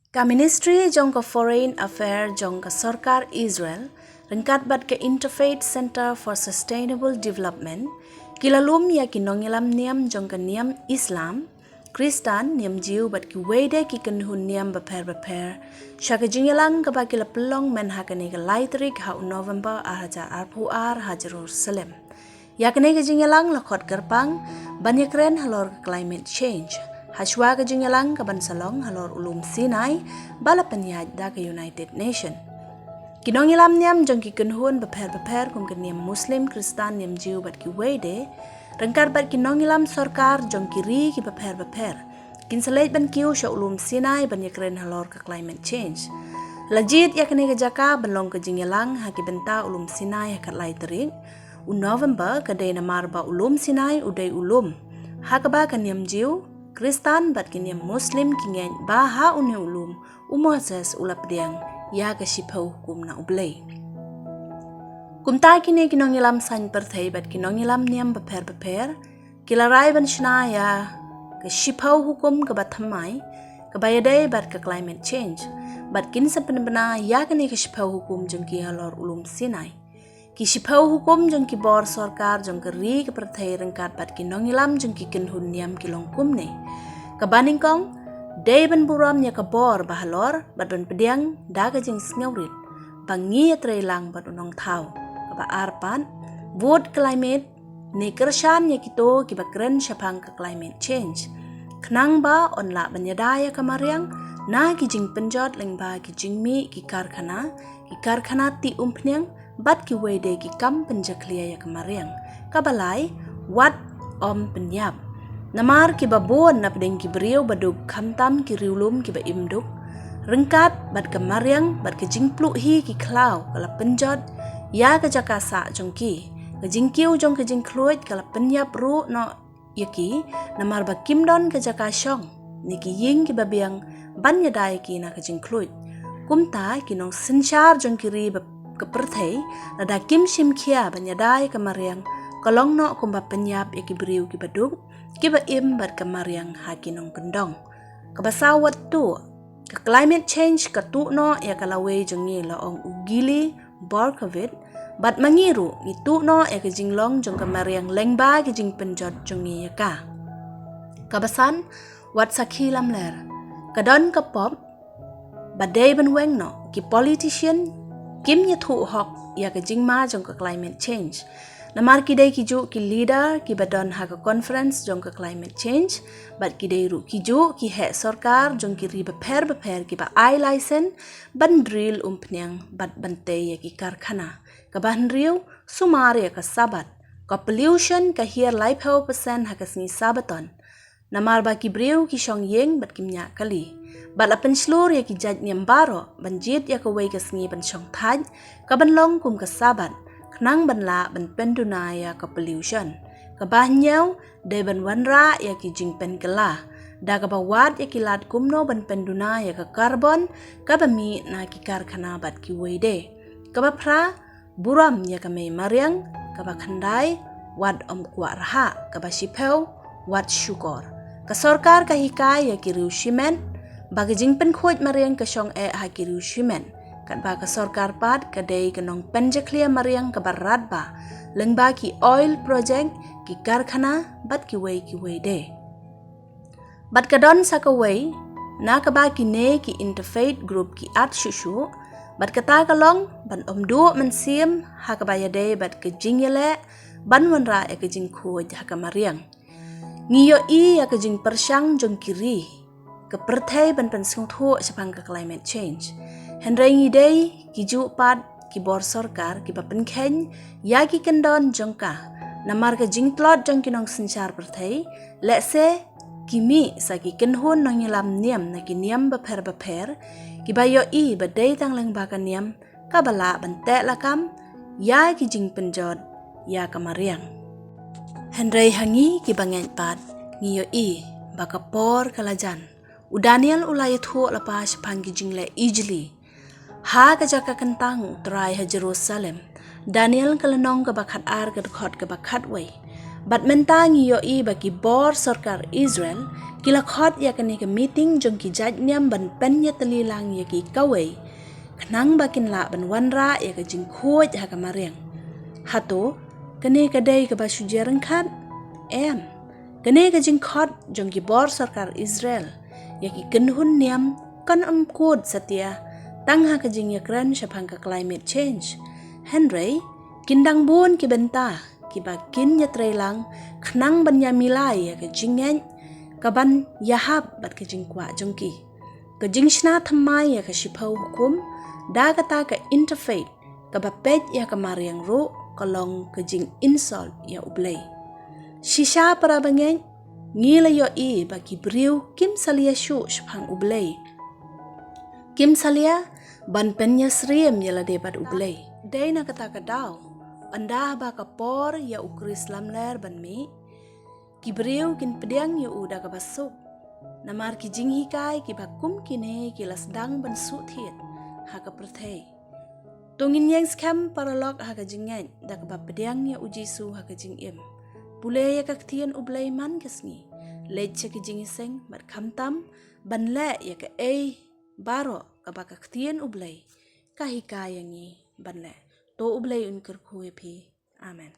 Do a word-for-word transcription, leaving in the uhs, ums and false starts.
Ka Ministry jong ka Foreign Affair jong ka Sorkar Israel ryngkat bad ka Interfaith Center for Sustainable Development ki la lum ïa ki nongïalam niam jong ka niam Islam, Kristan, niam Jiw bad kiwei de ki kynhun niam bapher bapher sha ka jingïalang kaba ki la pynlong mynha kane ka lai tarik ha u November ar hajar arphew ar ha Jerusalem. Ïa kane ka jingïalang la khot kyrpang ban ïakren halor ka climate change, hashwa ka jingïalang kaban sa long halor u lum Sinai ba la pynïaid da ka United Nation. Ki nongïalam niam jong ki kynhun bapher bapher kum ka niam Muslim, Kristan, niam Jiw bad kiwei de ryngkat bad ki nongïalam sorkar jong ki ri ki bapher bapher kin sa leit ban kiew sha u lum Sinai ban ïakren halor ka climate change. La jied ïa kane ka jaka ban long ka jingïalang ha ki bynta u lum Sinai ha ka lai tarik u November, ka dei namar ba u lum Sinai u dei u lum ha kaba ka niam Jiw, Kristan bad ki niam Muslim ki ngeit ba ha une u lum u Moses u la pdiang ïa ka shiphew hukum na u Blei. Kumta kine ki nongïalam saiñ pyrthei bad ki nongïalam niam bapher bapher ki la rai ban shna ïa ka shiphew hukum kaba thymmai kaba ïadei bad ka climate change, bad kin sa pynbna ïa kane ka shiphew hukum jong ki halor u lum Sinai. Ki shiphew hukum jong ki bor sorkar jong ka ri ka pyrthei ryngkat bad ki nongïalam jong ki kynhun niam ki long kumne. Kaba nyngkong, dei ban burom ïa ka bor ba halor bad ban pdiang da ka jingsngewrit ba ngi ïatrei lang bad u nongthaw. Kaba ar pat, vote climate ne kyrshan ïa kito kiba kren shaphang ka climate change, khnang ba yn lah ban ïada ïa ka mariang na ki jingpynjot lyngba ki jingmih ki karkhana, ki karkhana tih umphniang bad kiwei de ki kam pynjakhlia ïa ka mariang. Kaba lai, wat ym pynïap. Namar kiba bun napdeng ki briew ba duk khamtam ki riewlum kiba im duk ryngkat bad ka mariang bad ka jingpluh hi ki khlaw ka la pynjot ïa ka jaka sah jong ki. Ka jingkiew jong ka jingkhluid ka la pynïap ruh noh ïa ki namar ba kim don ka jaka shong ne ki ïing kiba biang ban ïada ïa ki na ka jingkhluid. Kumta ki nongsynshar jong ki ri ba ka pyrthei lada kim shim khia ban ïada ïa ka mariang ka long noh kumba pynïap ïa ki briew kiba duk kiba im bad ka mariang ha ki nongkyndong. Kaba saw, wat tuh. Ka climate change ka tuh noh ïa ka lawei jong ngi, la ong u Gili Berkowitz, bad ma ngi ruh ngi tuh noh ïa ka jinglong jong ka mariang lyngba ki jingpynjot jong ngi ïa ka. Kaba san, wat sakhi lamler. Ka don ka pop ba dei ban weng noh, ki politician kim ïathuh hok ïa ka jingma jong ka climate change. Namar ki dei kijuh ki leader kiba don ha ka conference jong ka climate change bad ki dei ruh kijuh ki heh sorkar jong ki ri bapher bapher kiba ai license ban drill umphniang bad ban tei ïa ki karkhana. Kaba hynriew, sumar ïa ka Sabat. Ka pollution ka hiar laiphew percent ha ka sngi Sabaton. Namar ba ki briew ki shong ïing bad kim ñiah kali. Bad la pynshlur ïa ki jait niam baroh ban jied ïa kawei ka sngi ban shong thait kaban long kum ka Sabat, khnang ban lah ban pynduna ïa ka pollution. Kaba hynñiew, dei ban wanrah ïa ki jingpynkylla da kaba wad ïa ki lad kumno ban pynduna ïa ka carbon kaba mih na ki karkhana bad kiwei de. Kaba phra, burom ïa ka mei mariang. Kaba khyndai, wat ym kwah rhah. Kaba shiphew, wat shukor. Ka sorkar ka hikai ïa ki riew shimet ba ka jingpynkhuid mariang ka shong eh ha ki riew shimet, katba ka sorkar pat ka dei ka nongpynjakhlia mariang kaba radbah lyngba ki oil project, ki karkhana bad kiwei kiwei de. Bad ka don sa kawei na kaba kine ki interfaith group ki at shuh shuh, bad kata ka long ban ym duh mynsiem ha kaba ïadei bad ka jingïaleh ban wanrah ïa ka jingkhuid ha ka mariang. Ngi ïohi ïa ka jingpyrshang jong ki ri ka pyrthei ban pynsngewthuh shaphang ka climate change. Hynrei ngi dei kijuh pat ki bor sorkar kiba pynkheiñ ïa ki kyndon jong ka. Namar ka jingtlot jong ki nongsynshar pyrthei, lehse ki mih sa ki kynhun nongïalam niam na ki niam bapher bapher kiba ïohi ba dei tang lyngba ka niam kaba lah ban teh lakam ïa ki jingpynjot ïa ka mariang. Hynrei ha ngi kiba ngeit pat, ngi ïohi ba ka por ka la jan. U Daniel u la ïathuh lypa shaphang ki jingleh ijli ha ka jaka kyntang U Trai ha Jerusalem. Daniel ka lynnong kaba khatar, ka dkhot kaba khatwei. Bad mynta ngi ïohi ba ki bor sorkar Israel ki la khot ïa kane ka meeting jong ki jait niam ban pynïatylli lang ïa ki kawei, khnang ba kin lah ban wanrah ïa ka jingkhuid ha ka mariang. Hato kane ka dei kaba shu jia ryngkat? Em. Kane ka jingkhot jong ki bor sorkar Israel ïa ki kynhun niam kan ym kut satia tang ha ka jingïakren shaphang ka climate change. Hynrei kin dang bun ki bynta kiba kin ïatreilang khnang ban ïamilai ïa ka jingngeit kaban ïahap bad ka jingkwah jong ki. Ka jingshna thymmai ïa ka shiphew hukum da kata ka interfaith kaba peit ïa ka mariang ruh ka long ka jing insult ïa U Blei. Shisha para bangeit, ngi la ïohi ba ki briew kim salia shuh shaphang U Blei. Kim salia ban pynïasyriem ïa lade bad U Blei. Dei na kata ka daw, ynda ba ka por ïa U Khrist lamler ban mih, ki briew kin pdiang ïa u da kaba suk. Namar ki jinghikai kiba kum kine ki la sdang ban suk thied ha ka pyrthei. To ngin ïeng skhem paralok ha ka jingngeit da kaba pdiang ïa U Jisu ha ka jingim. Pule ïa ka ktien U Blei man ka sngi. Leit sha ki jingïaseng bad khamtam ban leh ïa kaei baroh kaba ka ktien U Blei ka hikai ïa ngi ban leh. To U Blei un kyrkhu ïa phi. Amen.